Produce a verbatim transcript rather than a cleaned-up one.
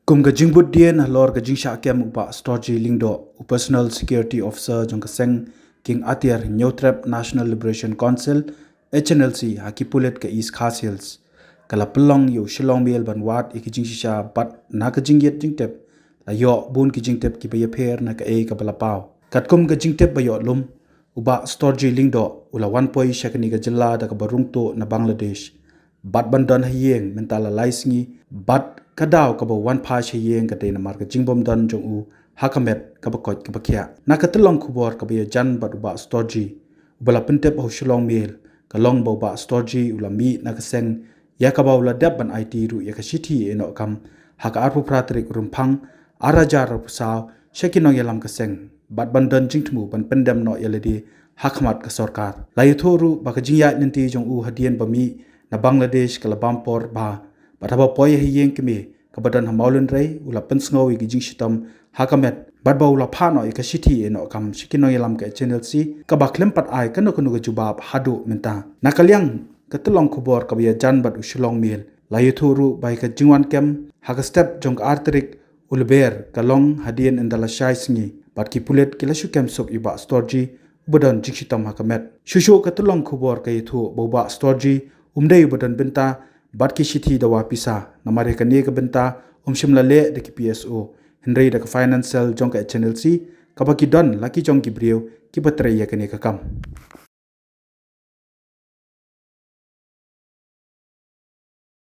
Kum ka jingbud dien halor ka jingshah kem u Bah Storji Lyngdoh, u Personal Security Officer jong ka seng King Atiar Hynñiewtrep National Liberation Council, H N L C, ha ki pulit ka East Khasi Hills, ka la pynlong ïa u Shillong Mail ban wad ïa ki jingshisha bad na ka jingïeit jingtip la ïoh bun ki jingtip kiba ïapher na kaei kaba la paw. Katkum ka jingtip ba ïoh lum, u Bah Storji Lyngdoh u la wan poi sha kane ka jylla da kaba rung tuh na Bangladesh bad ban don ha ïing mynta la lai sngi, bad ka daw kaba wan phai sha ïing ka dei namar ka jingbym don jong u ha ka met kaba koit kaba khiah. Na ka tyllong khubor kaba ïajan bad u Bah Storji, uba la pyntip ha u Shillong Mail, ka long ba u Bah Storji u la mih na ka seng ïa kaba u la dep ban aiti ruh ïa ka shithi ïehnoh kam ha ka arphew phra tarik u Rymphang ar hajar arphew saw sha ki nongïalam ka seng bad ban don jingthmu ban pyndem noh ïa lade ha khmat ka sorkar. La ïathuh ruh ba ka jingïaid lynti jong u hadien ba mih na Bangladesh ka la bam por bha, bad haba poi ha ïing kmie kaba don ha Mawlynrei u la pynsngew ïa ki jingshitom ha ka met bad ba u la phah noh ïa ka shithi ïehnoh kam sha ki nongïalam ka H N L C, kaba khlem pat ai kano kano ka jubab haduh mynta. Na ka liang ka tyllong khubor kaba ïajan bad u Shillong Mail, la ïathuh ruh ba ïa ka jingwan kem ha ka step jong ka ar tarik u Lber ka long hadien ynda la shai sngi bad ki pulit ki la shu kem suk ïa u Bah Storji uba don jingshitom ha ka met. Shuh shuh ka tyllong khubor ka ïathuh ba u Bah Storji um dei uba don bynta bad ki shithi dawa pisa, namar ïa kane ka bynta um shym la leh da ki P S O, hynrei da ka Finance Cell jong ka H N L C, kaba ki don la ki jong ki briew kiba trei ïa kane ka kam.